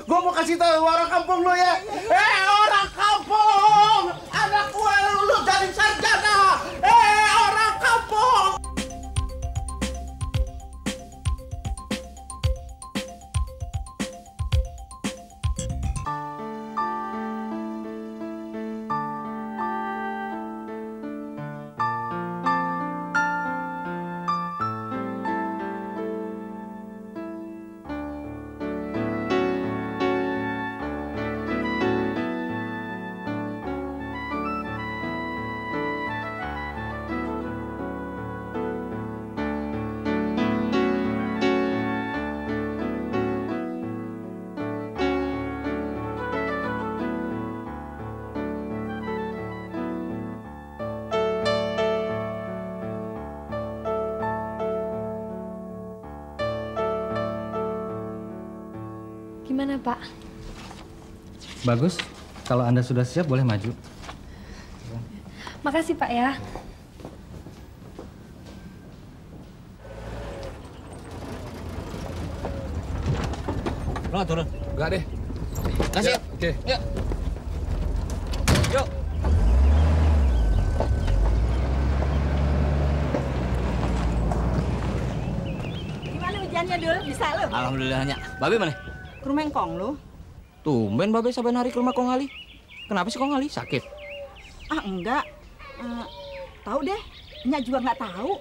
Gue mau kasih tahu orang kampung lo ya. Orang kampung, anak gue lu jadi sarjana. Orang kampung. Gimana, Pak? Bagus. Kalau Anda sudah siap, boleh maju. Makasih, Pak ya. Lo nggak turun? Enggak deh. Kasih. Oke. Yuk. Yuk. Gimana hujannya, Dul? Bisa lo? Alhamdulillahnya. Babe mana? Ke rumah engkong lu? Tumben Babe saban hari ke rumah Kong Ali. Kenapa sih Kong Ali? Sakit? Ah, enggak. Tahu deh. Nya juga nggak tahu.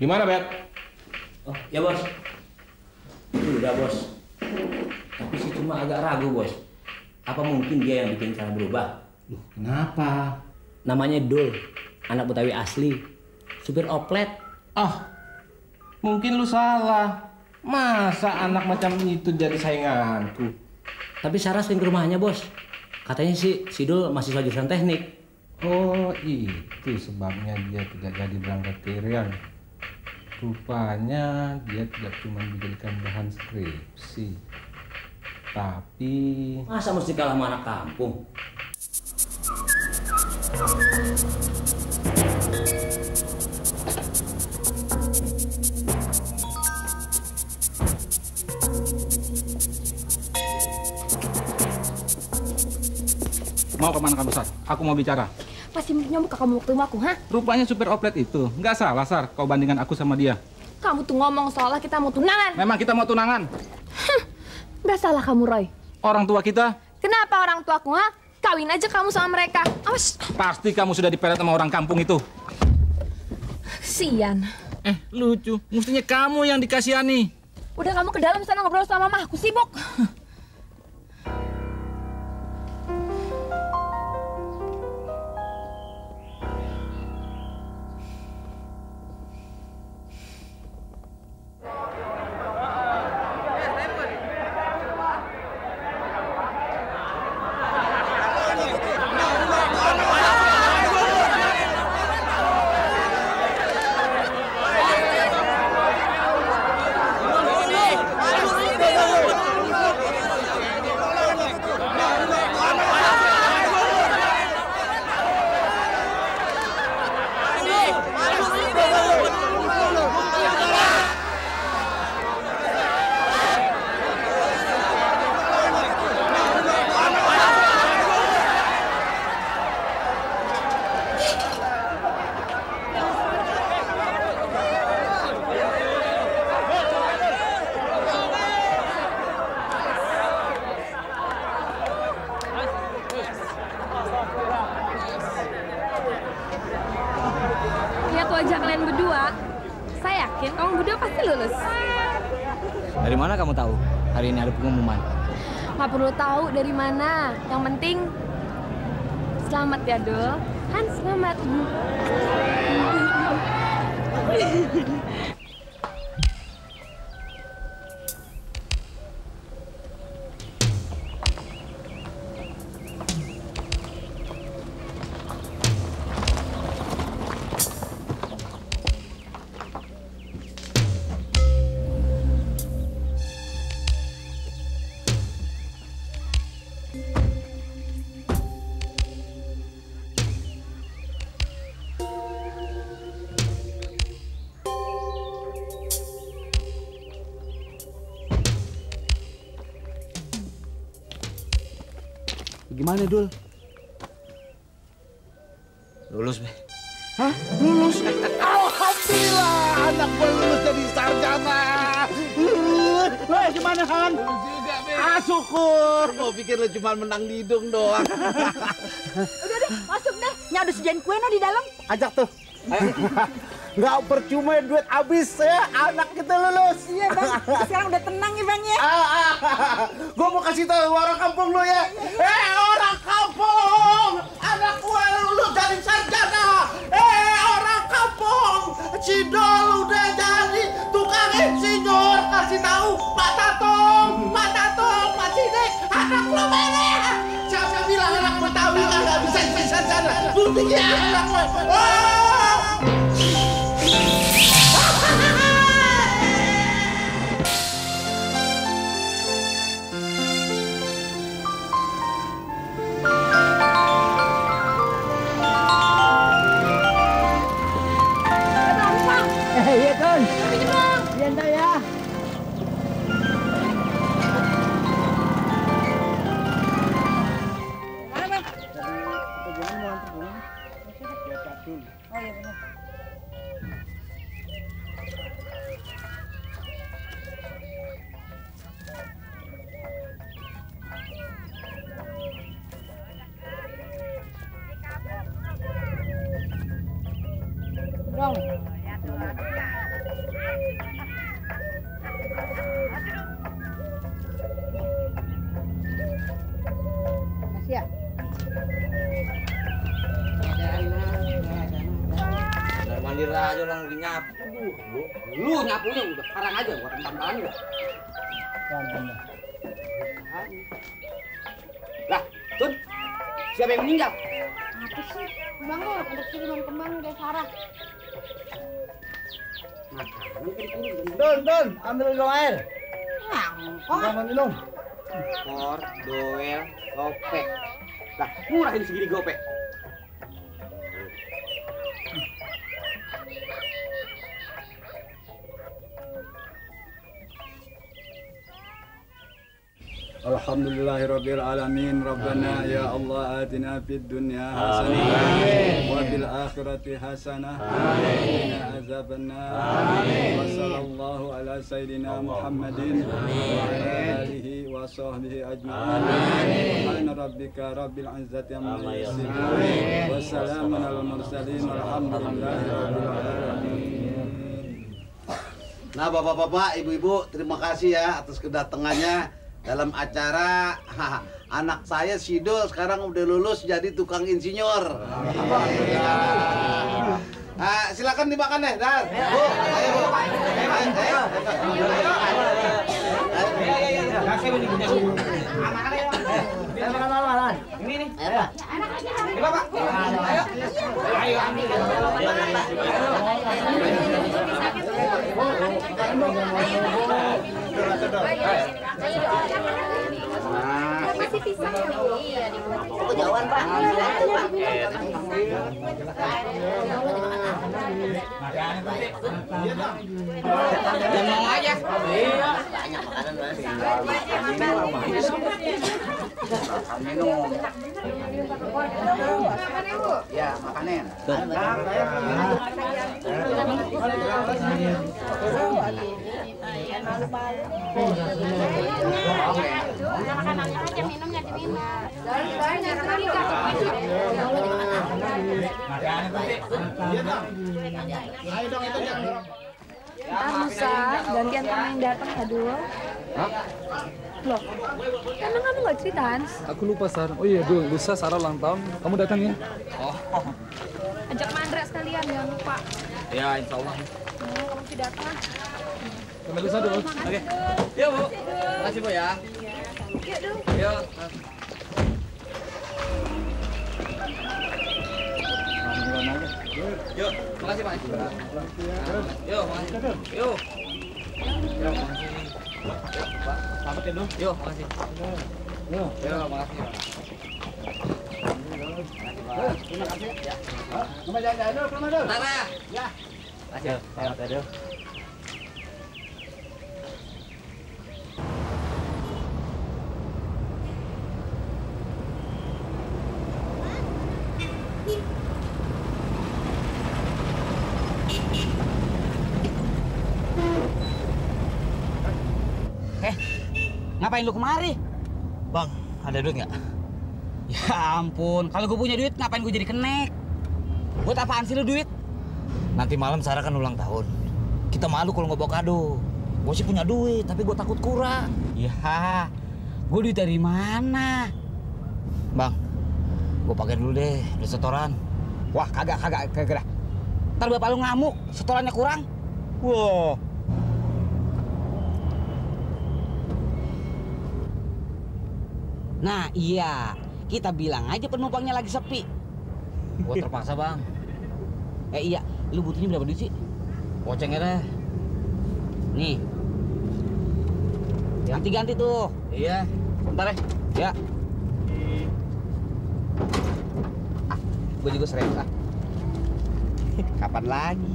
Gimana, Bet? Oh, ya bos. Udah bos. Tapi sih cuma agak ragu bos. Apa mungkin dia yang bikin cara berubah? Loh, kenapa? Namanya Dul, anak Betawi asli, supir oplet. Mungkin lu salah. Masa anak macam itu jadi sainganku? Tapi Sarah sering ke rumahnya bos. Katanya sih si Dul mahasiswa jurusan teknik. Oh, itu sebabnya dia tidak jadi berangkat ke Irian. Rupanya dia tidak cuma dijadikan bahan skripsi, tapi... Masa mesti kalah sama anak kampung? Mau kemana kamu, Sar? Aku mau bicara. Pasti nyambuk kamu waktu rumahku, ha? Rupanya supir oplet itu. Nggak salah, Sar, kau bandingkan aku sama dia. Kamu tuh ngomong seolah kita mau tunangan. Memang kita mau tunangan. Nggak salah kamu, Roy. Orang tua kita, Kenapa orang tuaku, ha? Kawin aja kamu sama mereka. Awas. pasti kamu sudah dipelet sama orang kampung itu. Sian. Lucu. Mestinya kamu yang dikasihani. Udah kamu ke dalam sana ngobrol sama mama, aku sibuk. Lihat wajah kalian berdua, saya yakin kamu berdua pasti lulus. Dari mana kamu tahu hari ini ada pengumuman? Nggak perlu tahu dari mana. Yang penting selamat ya, Dul. Hans, selamat. Gimana, Dul? Lulus, Be. Hah? Lulus? Alhamdulillah, anak gue lulus jadi sarjana. Weh, gimana, Han? Lulus juga, Be. Syukur. Gue pikir lu cuma menang di hidung doang. Udah deh, masuk deh. Nya udah sediain kue no di dalam. Ajak tuh. Ayo. Nggak percuma duit habis ya, anak kita lulus. Iya bang, sekarang udah tenang ya bang ya. Gue mau kasih tahu orang kampung lo ya. Orang kampung, anak gue lulus jadi sarjana. Orang kampung, Cidol udah jadi tukang insinyur. Kasih tahu Pak Tatong, Pak Cidik, anak lo merah. Siapa bilang anak Betawi nggak bisa jadi sarjana? Buktinya anak lo. Iya, Ton. Iya, entar ya. Mana bang? Oh iya benar. Dong. Makasih ya. Dari mandiri aja orang lagi nyapu. Lu nyapunya udah sekarang aja, gua rentang-rentangan udah. Lah, Tun, siapa yang meninggal? Apa sih? Bang, lo ada kiriman kembang dari Sarah. Don, ambil dong air. Jangan minum. Kor, doel, gopek. Lah, murahin segini gopek. Alhamdulillahirabbil alamin. Rabbana ya Allah atina fid dunya hasanah wa fil akhirati hasanah wa qina azabannar. Wa sallallahu ala sayyidina Muhammadin wa ala alihi wa sahbihi ajma'in. Subhana rabbika rabbil izzati amma yasifun wa salamun alal mursalin walhamdulillahi rabbil alamin. Nah, bapak-bapak, ibu-ibu, terima kasih ya atas kedatangannya dalam acara anak saya Sidul sekarang udah lulus jadi tukang insinyur. Silakan dimakan deh, Dar. Bu, ayo Bu. Ini nih. Ini Bapak. Ayo ambil. Masih pisang ya, Bu? Iya, di Kejauhan Pak. Jangan mau aja. Banyak makanan Mas. Minum. Makan, Bu. Ya, makanin. Makanannya aja, minumnya diminum. Musa, gantian sama yang datang, aduh. Loh, emang kamu nggak cerita, Hans? Aku lupa, Sar. Oh iya, Dul. Lusa Sarah ulang tahun. Kamu datang ya? Oh. Ajak Mandra sekalian, jangan lupa. Ya, insya Allah. Kamu mesti datang. Sampai lusa, Dul. Oke. Yuk, Bu. Makasih, Bu, ya. Yuk, Dul. Yuk. Yuk, makasih, Pak. Yuk, makasih. Yuk. Yuk, makasih. Yuk, Pak. Selamat ya, Dul. Yuk, makasih. Yuk, makasih, Pak. Terima kasih. Ya. Kembali jalan dulu, kembali dulu. Tara. Ya. Ayo, ayo. Ngapain lu kemari? Bang, ada duit nggak? Ya ampun, kalau gue punya duit ngapain gue jadi kenek? Buat apaan sih lu duit? Nanti malam Sarah kan ulang tahun. Kita malu kalau nggak bawa kado. Gue sih punya duit, tapi gue takut kurang. Ya, gue duit dari mana? Bang, gue pakai dulu deh, udah setoran. Wah, kagak dah. Ntar bapak lu ngamuk, setorannya kurang. Wow. Nah iya, kita bilang aja penumpangnya lagi sepi. Gue terpaksa bang. Iya, lu butuhnya berapa duit sih? Gocengnya deh. Nih. Ganti-ganti tuh. Iya. Bentar ya. Gue juga 1.000 ah. Kapan lagi?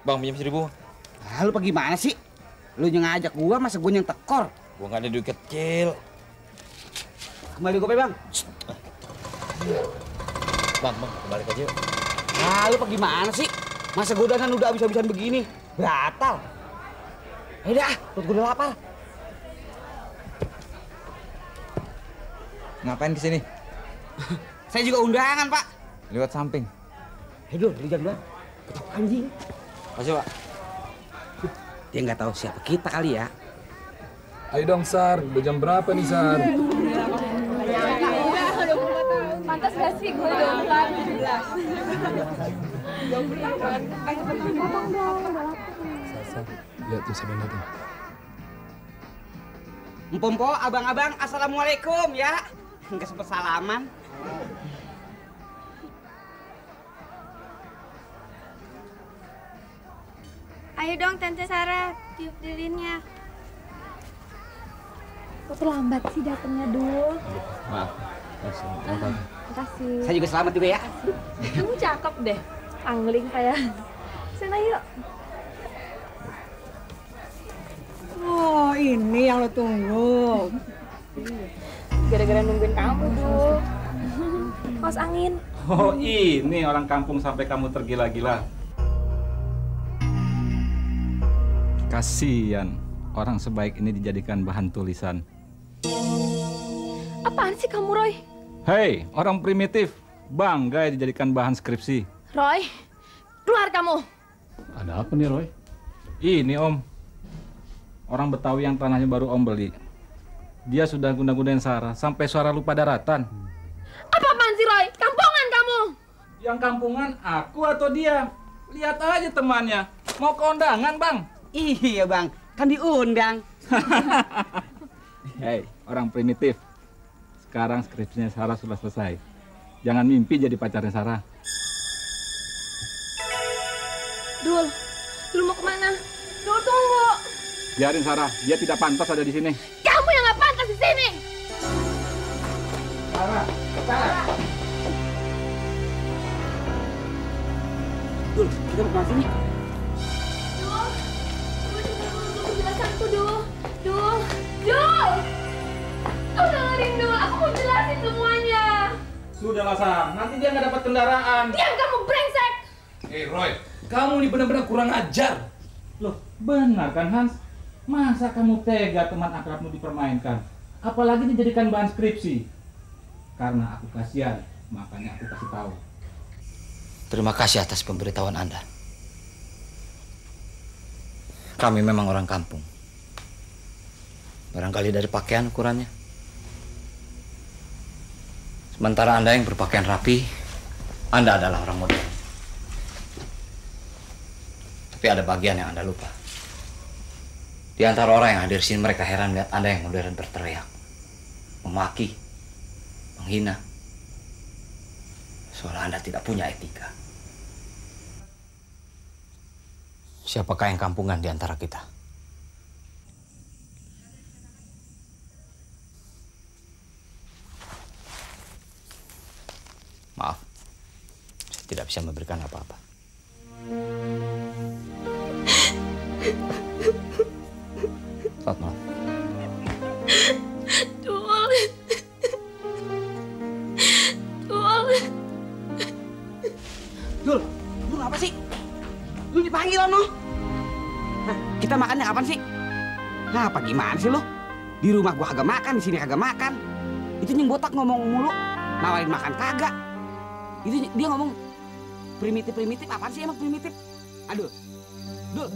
Bang, pinjam 1.000. Ah, lu pergi mana sih? Lu yang ngajak gua, masa gua yang tekor? Gue nggak ada duit kecil. Kembali gopay, Bang. Bang, kembali aja yuk. Ah, lu pergi mana sih? Masa godanan udah habis-habisan begini? Batal. Dah, perut gua udah lapar. Ngapain kesini? Saya juga undangan, Pak. Lewat samping. Aduh, lu jangan ketok anjing. Masih pak? Dia nggak tahu siapa kita kali ya. Ayo dong Sar, udah jam berapa nih Sar? Pantas gak sih gue dompet? Lihat tuh siapa yang datang. Empompo, abang-abang, assalamualaikum ya. Nggak sempet salaman. Ayo dong Tante Sarah, tiup lilinnya. Kok terlambat sih datangnya, Dul? Maaf. Makasih. Saya juga selamat juga ya. Kamu cakep deh, angling kayak. Sana yuk. Oh, ini yang lo tunggu. Gara-gara nungguin kamu, Dul. Kos angin. Oh, ini orang kampung sampai kamu tergila-gila. Kasian orang sebaik ini dijadikan bahan tulisan. Apaan sih kamu, Roy? Hei, orang primitif, bangga dijadikan bahan skripsi. Roy, keluar kamu. Ada apa nih, Roy? Ini, Om. Orang Betawi yang tanahnya baru Om beli. Dia sudah guna-gunain Sarah sampai Sarah lupa daratan. Apa-apaan sih, Roy? Kampungan kamu. Yang kampungan aku atau dia? Lihat aja temannya. Mau ke undangan, Bang. Iya Bang, kan diundang. Hei, orang primitif. Sekarang skripsinya Sarah sudah selesai. Jangan mimpi jadi pacarnya Sarah. Dul, lu mau kemana? Dul, tunggu. Biarin Sarah, dia tidak pantas ada di sini. Kamu yang nggak pantas di sini. Sarah. Dul, kita mau kemana sini? Dul. Kau dengerin Dul, aku mau jelasin semuanya. Sudahlah Sarah, nanti dia nggak dapat kendaraan. Diam kamu brengsek. Roy, kamu ini benar-benar kurang ajar. Loh, benar kan Hans? Masa kamu tega teman akrabmu dipermainkan? Apalagi dijadikan bahan skripsi. Karena aku kasihan, makanya aku kasih tahu. Terima kasih atas pemberitahuan Anda. Kami memang orang kampung. Barangkali dari pakaian ukurannya. Sementara Anda yang berpakaian rapi, Anda adalah orang modern. Tapi ada bagian yang Anda lupa. Di antara orang yang hadir sini, mereka heran lihat Anda yang modern berteriak, memaki, menghina. Soalnya Anda tidak punya etika. Siapakah yang kampungan di antara kita? tidak bisa memberikan apa-apa. Selamat malam. Dul. Dul. Dul, Dul apa sih? Lu dipanggil no? Nah, kita makannya kapan sih? Nah, apa gimana sih lu? Di rumah gua kagak makan, di sini kagak makan. Itu yang botak ngomong mulu, nawarin makan kagak. Itu dia ngomong primitif apaan sih emang primitif? Aduh, Dul.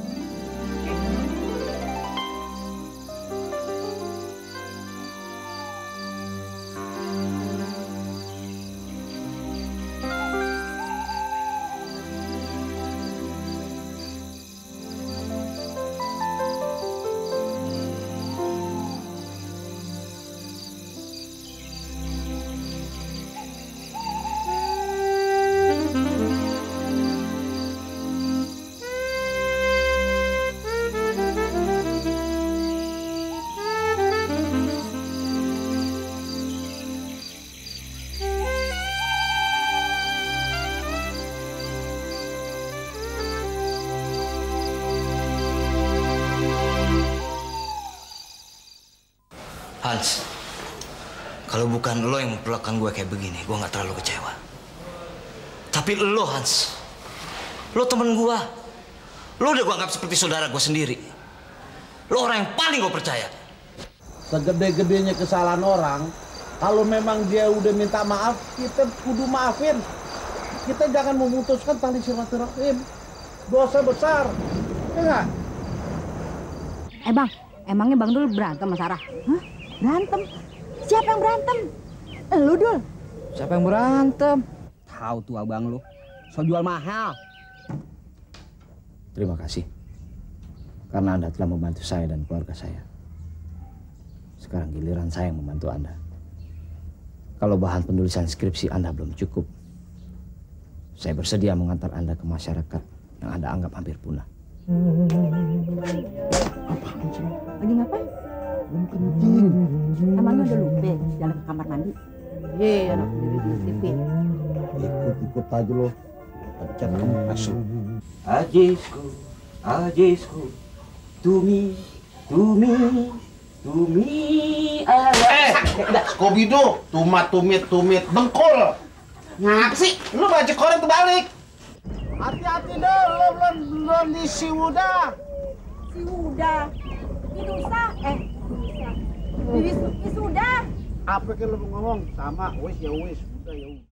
Hans, kalau bukan lo yang memperlakukan gue kayak begini, gue nggak terlalu kecewa. Tapi lo, Hans, lo temen gue. Lo udah gue anggap seperti saudara gue sendiri. Lo orang yang paling gue percaya. Segede-gedenya kesalahan orang, kalau memang dia udah minta maaf, kita kudu maafin. Kita jangan memutuskan tali silaturahim. Dosa besar, ya nggak? Bang, emangnya Bang Dul berantem sama Sarah? Hah? Berantem? Siapa yang berantem? Lu, Dul. Siapa yang berantem? Tahu tuh abang lu, so jual mahal. Terima kasih. Karena Anda telah membantu saya dan keluarga saya. Sekarang giliran saya yang membantu Anda. Kalau bahan penulisan skripsi Anda belum cukup, saya bersedia mengantar Anda ke masyarakat yang Anda anggap hampir punah. Apaan sih? Lagi ngapain? Kencing. Emangnya udah lupa jalan ke kamar mandi? Iya, anak sendiri di TV. Ikut aja lo. Pencet kamu masuk. Ajisku, tumi, Skobido, tumit, bengkol. Ngapa sih? Lu baca koran terbalik. Hati-hati deh, lo belum di si Wuda. Si Wuda? Itu sah? Sudah. Apa yang lo ngomong? Sama, wis ya wis. Udah ya.